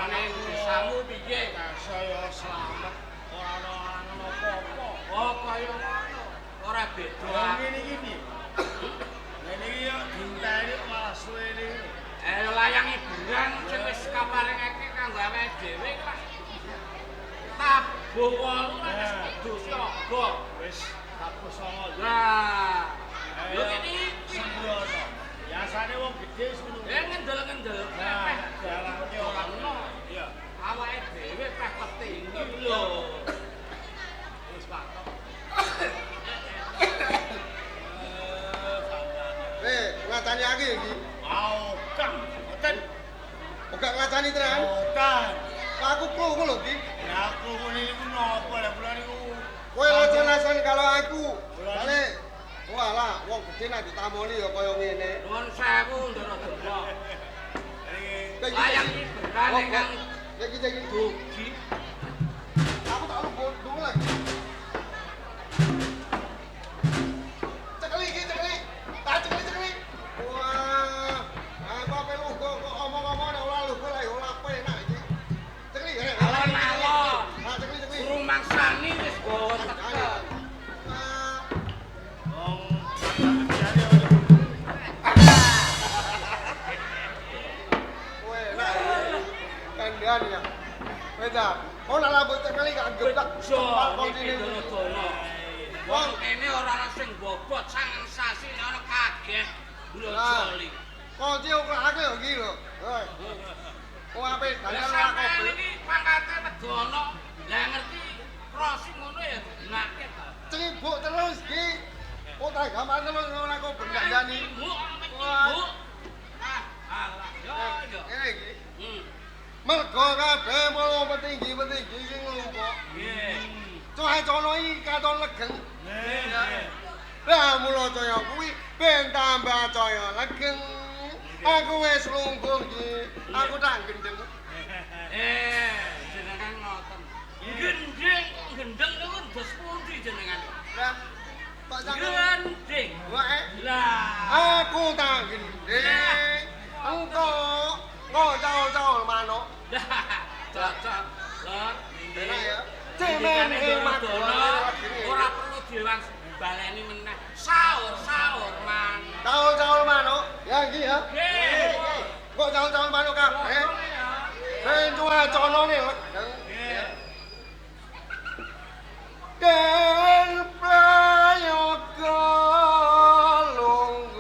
Ning desamu piye? Saya slamet ora ana angen apa-apa. Oh, kaya ngono. Ora beda. Lah ngene iki piye? Ngene iki yo dinteni malah suwene. Layang hiburan sing wis kaparingake kanggo awake dhewe iki lah. Tabuh 8 lan wis kudu siaga. Wis tabuh 9. Lah. Lho ngene iki sembrono. Biasane wong gedhe wis ngono. Ngendel-ngendel peh jalane ora ono. Iya. Awake dhewe peh petinggi lho. Wis patok. Nglacani aku iki. Wow, kang, mboten. Ora nglacani tenan. Mboten. Aku krungu lho iki. Ya krungu niku napa lha kula niku. Kowe lacan-lacan karo aku. Bale. Walah, wong gedhe nek ditamoni ya kaya ngene. Nuwun sewu Ndara Dana. Layang hiburan ingkang iki iki dugi. Aku tak lupa lagi. Cekeli iki, cekeli. Tak cekeli, cekeli. Wah, aku ape lugu kok omong-omong nek ora lugu lah ya ora penak iki. Cekeli, alon-alon. Ha, cekeli, cekeli. Rumangsani wis gawa teke. Wong kowe enak. Kandhane ya. Wis ta. Ora lambut cekeli gak geblak. Ndara Dana. Wong kene ora ana sing bobot sangang sasi nek ana kaget blojoli. Kunci okrake yo iki lho. Hei. Wong ape dandan ora kobel. Iki pangkate wedana. Lah ngerti krosi ngono ya dibenake ta. Cibuk terus iki. Ora gampang terus ora kobel dandani. Wah. Ah, alah yo yo. Ngene iki. Mergo kabeh para petinggi-petinggi iki nglumpuk. Nggih. Cuacana iki katon legeng. Nggih. Lah mula caya kuwi ben tambah caya legeng. Aku wis lungguh iki. Aku tak gendeng. Jenengan ngoten. Gendeng kok gendeng niku dos pundi jenengan? Lah kok sampe gendeng. Wae. Lah aku tak gendeng. Engko ngocol-col manuk. Lah cocok. Lor, enak ya. Cemen ora perlu diewang baleni meneh. Saur-saur manuk. Caul-caul manuk. Ya iki ya. Nggih. Kok caul-caul manuk kabeh. Ben cuacanane legeng. Nggih. Den prayoga lungguh.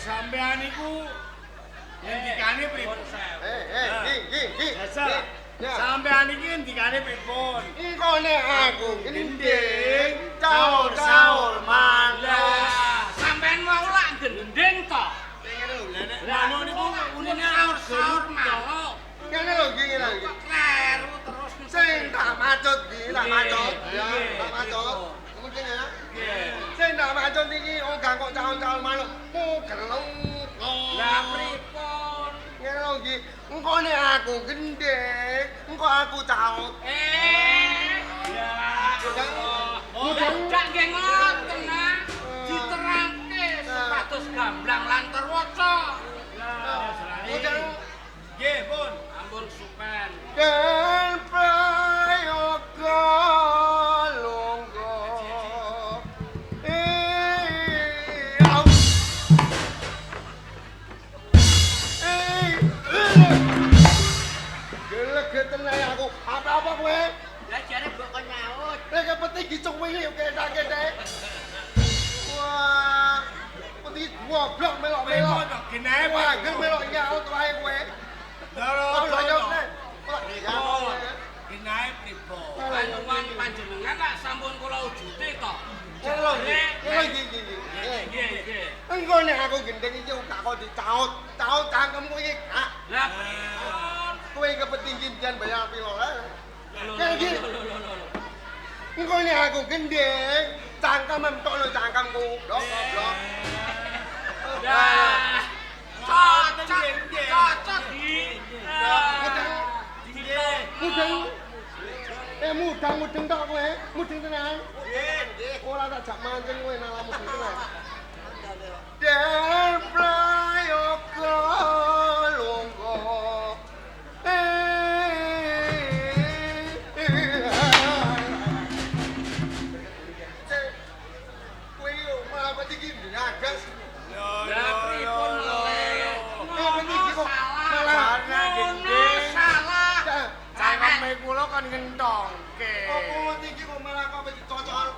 Sampean niku ngendikane pripun? Iki. Sampean iki ngendikane pripun? Engko nek aku gendeng caur-caur manuk. Sampean mau lak gendeng to? Ngene lho, lha nek manuk niku unine saur-saur manuk. Ngene lho iki ngene iki. Kleru terus sing tak macut iki, tak macut. Ya, tak macut. Mungkin ya. Sing tak macut iki ora kok caur-caur manuk. Gelem. Lah pripun? Ngene lho iki. Engko nek aku gendeng, engko aku caut. Ya. Ndak nggih ngoten nah. Diterangke supados gamblang lan terwaca. Nggih, pun. Ampun supen. Den prayoga lungguh. Gelegeten ae aku. Apa-apa kowe? Lah jare mbok kon nyaut. Lek petinggi cuwili ketak-ketek. Wah, petinggi goblok melok-melok. Genahe wah, melok nyaut wae kowe. Ndara Ndara. Genahe pripun? Panuwun panjenengan lak sampun kula wujute to. Lho iki iki. Nggih, nggih. Engko nek aku gendeng iki gak kok dicaut. Caut cangkemku iki gak. Lah pripun? Kowe kepetinggi mbiyen bayar piro lah. Iki. Engko nek aku gendeng, cangkem entok lho cangkemku. Blok goblok. Lah, Mudang-mudeng tok kowe, mudeng tenan. Nggih, ora tak jak mancing kowe nang mudeng tenan. Den prayoga lungguh. Kowe malah iki ndagas. Lah pripun le? Ngono kok malah salah. Cangkeme kula kon ngentongke. Apa iki kok malah kok dicocol.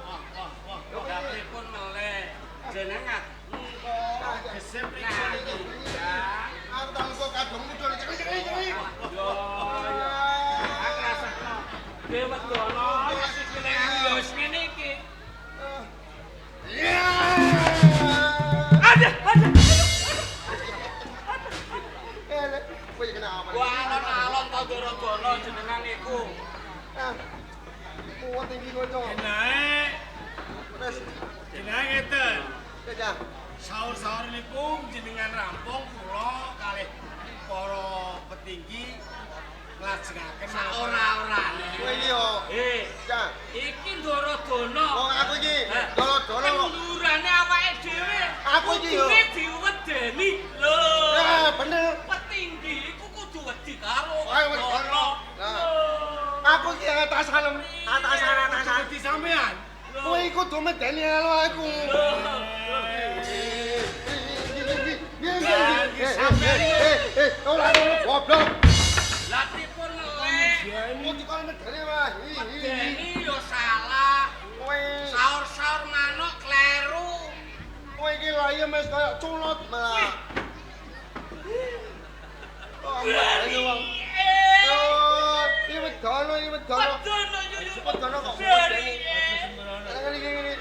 Lah pripun meleh? Jenengan mengko gesep pripun iki? Aku tak lupa kadung mudhun cekli. Yo yo. Aku rasakno. Dewedono sikile yo wis ngene iki. Iya. Ada. Kowe kena apa? Wah, alon-alon ta Ndorodono jenengan iku. Kuwat tinggi kowe to. Enae. Wis Jenengan ngeten. ya. Saur-saur niku jenengan rampung kula kalih para petinggi nglajengaken Saora-orane. Kowe iki yo. Ya. Iki Ndorodono. Wong aku iki Ndorodono kok. Kendurane awake dhewe. Aku iki yo. Kudune diwedeni. Lho. Lah bener. Petinggi iku kudu wedi karo. Ayo wedi karo. Lah. Aku iki atasan, atasan. Wedi sampean. Kowe iku kudu medeni karo aku. Ora ngono goblok. Lah pripun le? Kok dikon medeni wae. Medeni yo salah. Kowe Saur-saur manuk kleru. Kowe iki layem wis kaya culot malah. Oh, medeni wong. Oh, iki wedono, iki wedono. Wedono yo yo. Wedono kok medeni. Ngene iki ngene.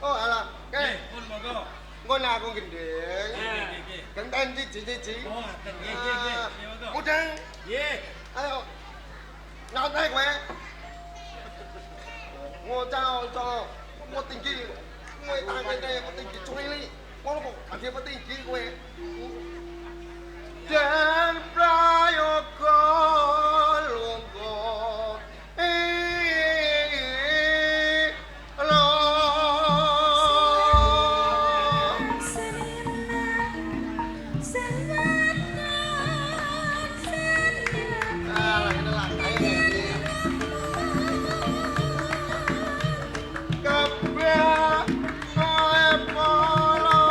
Oh, alah. Kene. Pun monggo. Engko nek aku gendeng. Nggih, nggih. Genten siji-siji. Oh, ngaten. Nggih, nggih, nggih. Monggo. Mudeng. Nggih. Ayo. Nyaut ae kowe. Ngocah-ocah. Kowe tinggi. Kowe tangke petinggi cuwili. Ngono kok dadi petinggi kowe. Den prayoga lungguh. Kabeh kowe polo.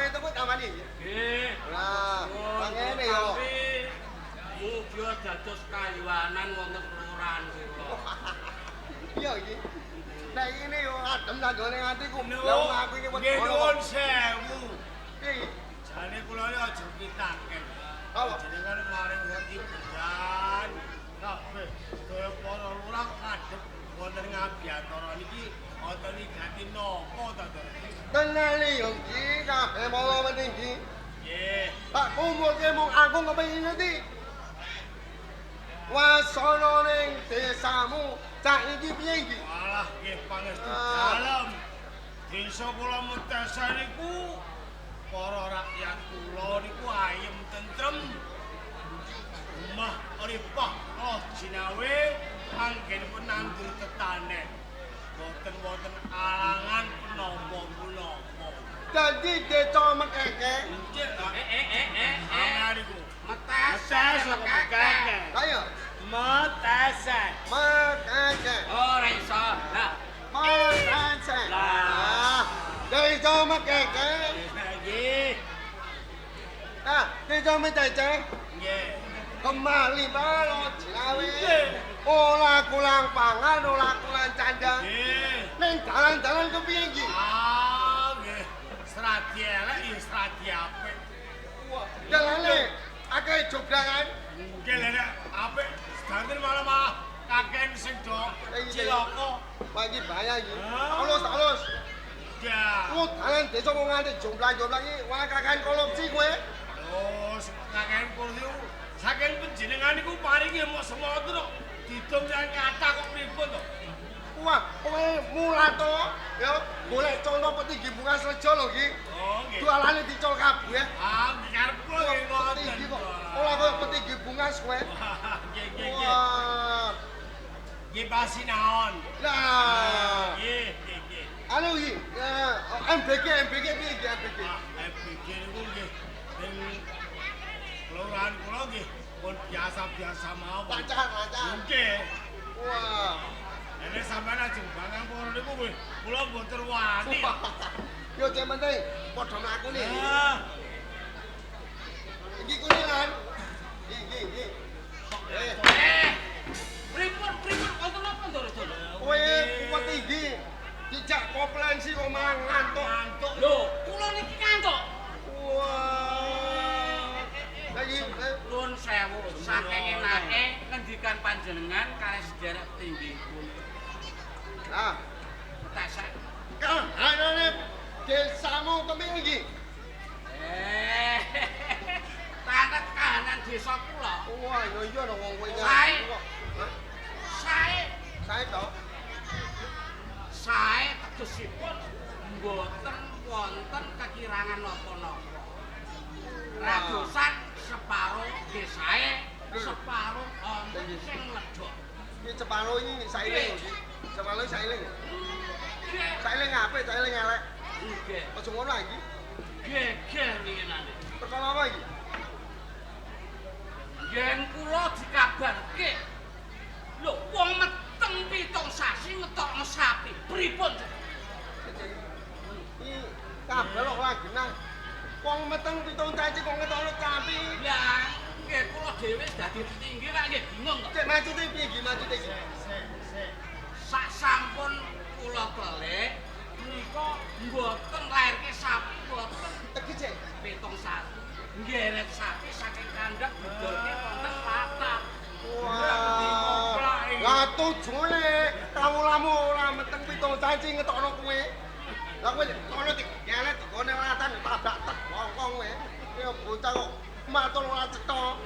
itu kuwi tamani. Nggih. Lah, ngene yo. Mugi dados kayuwanan wonten kelurahan kula. Iya iki. Nek ngene yo adem tanggane atiku. Lah aku iki wedi. Nuwun sewu. Piye? Jane kula iki aja pitaken. Apa? Jenengan maring hiburan. Kabeh sedaya para lurah ngadhep wonten ngabiyantara niki wonten wigati napa ta, Ndara? Tenan yo iki kabeh para petinggi. Nggih. Tak kumpulke mung aku kepengin ngerti. Wasana ning desamu cak iki piye iki? Walah nggih pangestu dalem. Desa kula Meteseh niku para rakyat kula niku ayem tentrem. Omah ripah oh jinawe anggenipun nandur tetanen. Boten wonten alangan menapa-menapa. Dadi desa Mekeke. Nggih. Niku. Meteseh Mekeke. Ayo. Meteseh. Mekeke. Ora iso. Lah. Meteseh. Lah. Desa Mekeke. Nggih. Nah, desa Meteseh. Nggih. Kemali balo jilawe. Ora kurang pangan, ora kurang candang. Nggih. Ning dalan-dalan kepiye iki? Ah, nggih. Seradi elek ya seradi apik. Wah, dalane akeh jobrangan. Nggih lha nek apik sedanten malah kaken sing do cilaka. Wah iki bahaya iki. Alus-alus. Ya. Ku dalan desa kok nganti jomblang-jomblang iki wah kakean korupsi kowe. Oh, kakean korupsi. Saking panjenengan niku paringi mok semono kok didong yang kathah kok pripun to? Wah, kowe mulato ya golek contoh petinggi Bunga Slejo lho iki. Oh, nggih. Jualane dicol kabeh. Ah, nggih karep kula nggih ngoten. Petinggi kok. Ora koyo petinggi Bungas kowe. Nggih, nggih, nggih. Wah. Nggih pasinaon. Lah. Nggih, nggih, nggih. Anu iki, MBG MBG piye iki MBG? Ah, MBG niku nggih ning kelurahan kula nggih pun biasa-biasa mawon. Lancar-lancar. Nggih. Wah. Nek sampean ajeng bangang poro niku nggih kula mboten wani. Yo cek penting padha mlaku nih. Ah. Iki kuningan. Iki iki. Eh. Pripun pripun wonten napa Ndara Dana? Kowe petinggi dijak koplensi kok malah ngantuk. Ngantuk. Lho, kula niki ngantuk. Wah. Lagi nuwun sewu saking enake ngendikan panjenengan kalih sedherek petinggi. Lah, Meteseh. Kahanane desamu kepiye iki? Eh. Tanep kahanan desa kula. Wah, iya iya lho wong kowe. Sae. Hah? Sae. Sae to? Sae tegesipun mboten wonten kekirangan napa-napa. Radosan separo nggih sae, separo wonten sing ledok. Iki separo iki sailing iki. Separo sailing. Nggih. Sailing apik, sailing elek. Nggih. Aja ngono iki. Geger winginane. Perkara apa iki? Yen kula dikabarke. Lho, wong meteng 7 sasi ngetokno sapi. Pripun? Iki kabeh kok ora genah. Wong meteng 7 sasi kok ngetokno sapi. Lah, nggih kula dhewe wis dadi petinggi lak nggih bingung kok. Cek maksudnya piye iki maksudnya iki? Sik, sik. Sak sampun kula telik menika mboten lairke sapi mboten Tegese 7 sasi. Nggeret sapi saking kandhang didolke wonten latar. Wah. Lah tujune kawulamu ora meteng 7 sasi ngetokno kowe. Lah kowe kono digelet digone latan tabrak tek bongkong kowe. Ya bocah kok matur ora cetha.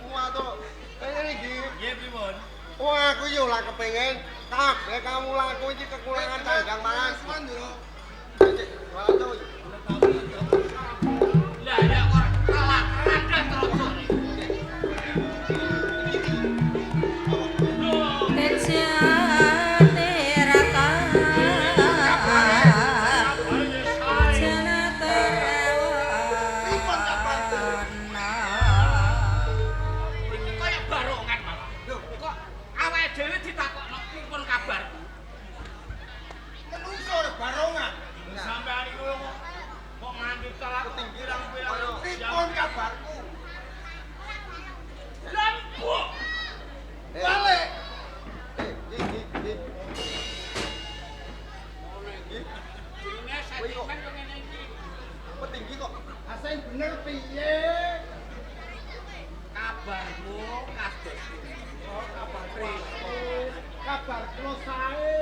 Matur ngene iki. Nggih pripun? Wah, aku yo ora kepengin kabeh kawulaku iki kekurangan candang mangan. Cek, malah to iki. Lah ya ora telat randha terus. Iki kaya barongan malah. Lho, kok awake dhewe ditakokno pripun kabarku? Menungso ora barongan. Sampean iku kok Salah pirang-pirang. Pripun kabarku? Lempuk. Balik. Iki. Jenenge sentimen yo ngene iki. Petinggi kok. Asing bener piye? Kabarmu kados pundi? Oh, kabar pripun? Kabar kula sae.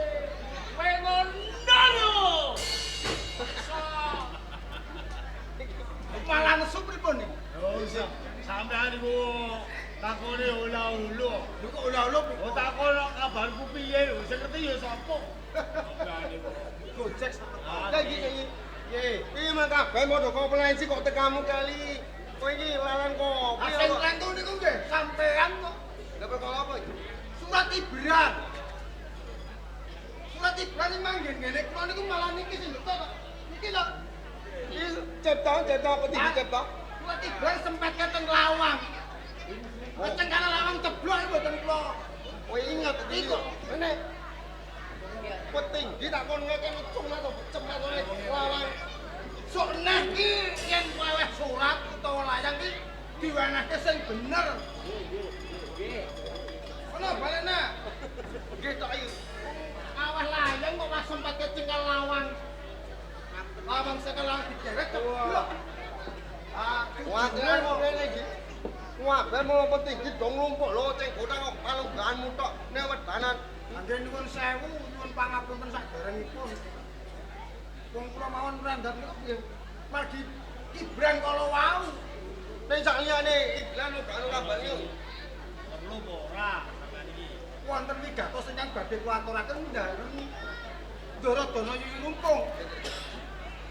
Kowe ngono lho. Malah nesu pripun niki? Oh, sampean niku takone ola-olo. Lho kok ola-olo pripun? Oh, takon kabarku piye lho, sing ngerti ya sapa? Sampean niku. Gojek sampe. Lah iki iki. Piye? Iki mah kabeh padha kompetensi kok tekamu kali. Kowe iki lalan kopi. Asing klentu niku nggih sampean kok. Lha perkara apa iki? Surat Ibran. Surat Ibran iki manggen ngene kula niku malah niki sing beto kok. Niki lho. Iki cetha petinggi cetha. Surat Ibran sempet keteng lawang. Keceng kana lawang ceblok iki mboten kula. Kowe inget iki kok. Ngene. Petinggi tak kon ngeke cuma to cemat lawang. Sok neh ki yen weweh surat utawa layang ki diwenehke sing bener. Nggih. Kono balena. Nggih tok iki. Aweh layang kok wis sempet kecengkel lawang. Lawang sekelang digeret ceblok. Ah, wah tenan kok ngene iki. Kabeh mau petinggi do nglumpuk lho ceng gotang kok palunggahanmu tok nek wedanan. Nggih nuwun sewu, nyuwun pangapunten saderengipun. Wong kula mawon mrandhat niku nggih margi Ibran kala wau. Ning sak liyane Ibran uga ono kabare. Perlu apa ora sampean iki? Wonten wigatos ingkang badhe kula aturaken ndareng Duryudana Yuyu Rungkung.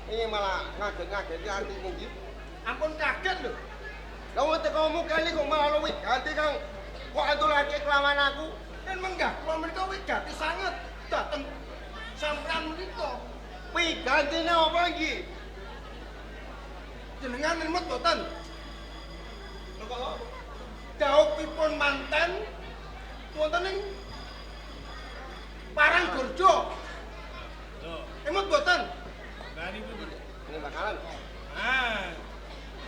Iki malah ngaget-ngageti atimu iki. Ampun kaget lho. Lah wong tekamu kali kok malah luwih ganti Kang. Kok atulake kelawan aku? Yen menggah kula menika wigati sanget dhateng sampeyan menika. Wigantine apa iki? Jenengan nemut boten? Lho kok Daupipun manten wonten ing Paranggorjo. Lho, Emut boten? sampean niku ini bakalan. Ah,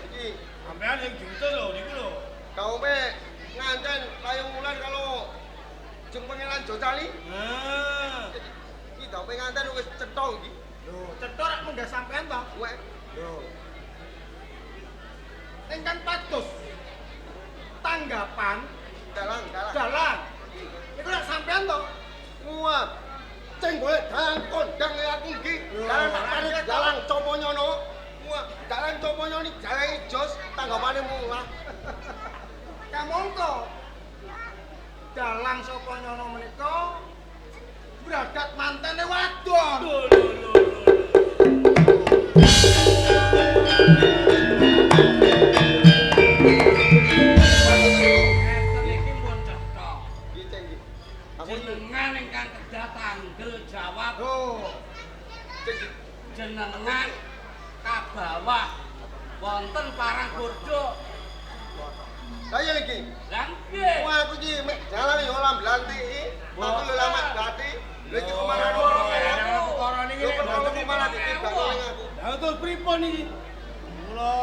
Iki sampean sing diutus lho niku lho. kaume nganten layung wulan kalau jeng pangeran Jocali. Ah. Iki daupe nganten wis cetha iki. Lho, cetha rek menggah sampean to? Wek. Lho. Ingkang pados tanggapan Dalang, dalang. dalang. Iku rek sampean to? Wah. Ceng golek dalang kondang aku iki. Dalang tak tarik dalang copo nyono. Wah, dalang copo nyono iki jalange jos tanggapane murah. Kamangka dalang sapa nyono menika bradat mantene wadon. Lho lho lho. Enten iki pun cetha. Iki ceng iki. Aku iki Jenengan ingkang kedah tanggel jawab. Oh, ceng iki. Jenengan kabawah wonten Paranggorjo. Lah iya iki. Lah nggih. Wah, aku iki mek dalang yo ora mblanti iki. Aku yo lamat gati. Lha iki kok malah Lho, Perkara niki Lho nek perkara mboten kok malah ditibakno ning aku. Lah terus pripun iki? Kula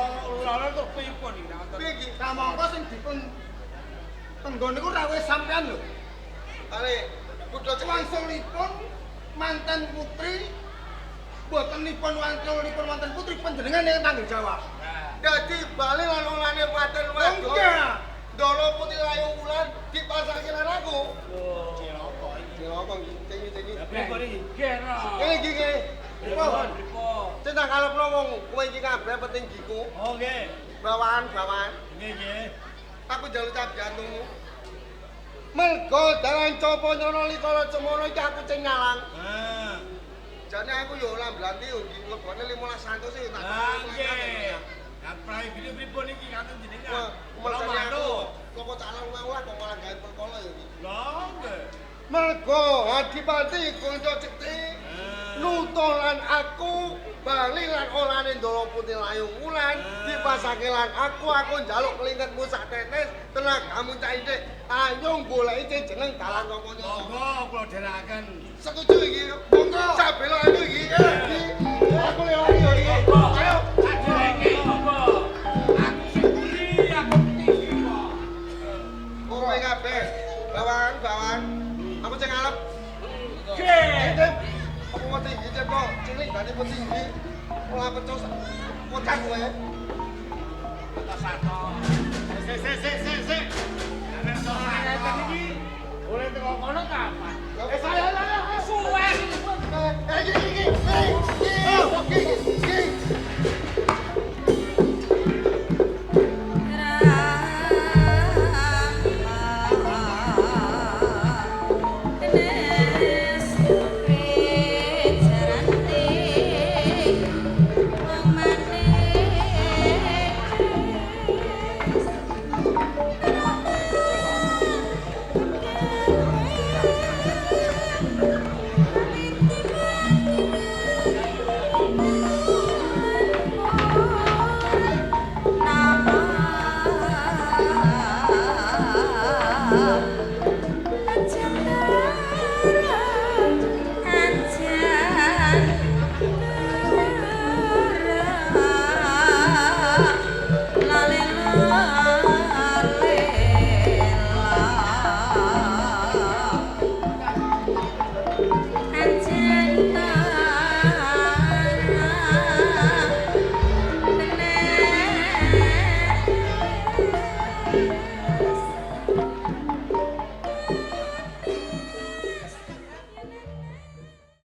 loro terus pripun iki? Piye iki? Kamangka sing dipun tenggo niku rawuh sampean lho. Ale kutha ceng Wangsulipun manten putri botenipun wangsulipun manten putri panjenengan ingkang tanggung jawab. Dadi bali lan olane paten wadon. Enggak. Ndolo putih layung wulan dipasake lan aku. Cilaka iki. Cilaka iki, ceng iki, ceng iki. Lah pripun iki? Nggih ro. Ngene iki ngene. Pripun? Pripun? Ceng tak kalepno wong kowe iki kabeh petinggiku, Oh nggih. bawahan-bawahan. Nggih nggih. Aku njaluk cabiantumu. Mergo dalan copo nyono likala cemono iki aku ceng nyalang. Ah. Jane aku yo ora mblanti yo iki lebone 15 santos sih tak. Lah nggih. Lah praibine pripun iki ngaten jenengan? Wah, Kula mergane aku. manut. Kok calon wae kok malah gawe perkara ya iki. Lah nggih. Mergo Adipati kanca cekti nutulan aku bali lan olane Ndara Putih Layung Wulan dipasake lan aku njaluk klingetmu sak tetes tenagamu cak ithik ayo goleki jeneng dalang saka nyono. Monggo kula dherekaken. Setuju iki. Monggo. Sak belok aku iki. Aku lewat yo iki. Ayo. Saderenge Iki apa mau tinggi cek kok cilik dadi pun tinggi. Ora pecus kocan kowe. Satu. Sik sik sik sik sik. Ngeten iki oleh teko kono kapan? Eh saya saya. Suwe. Eh iki iki iki iki iki. Rama.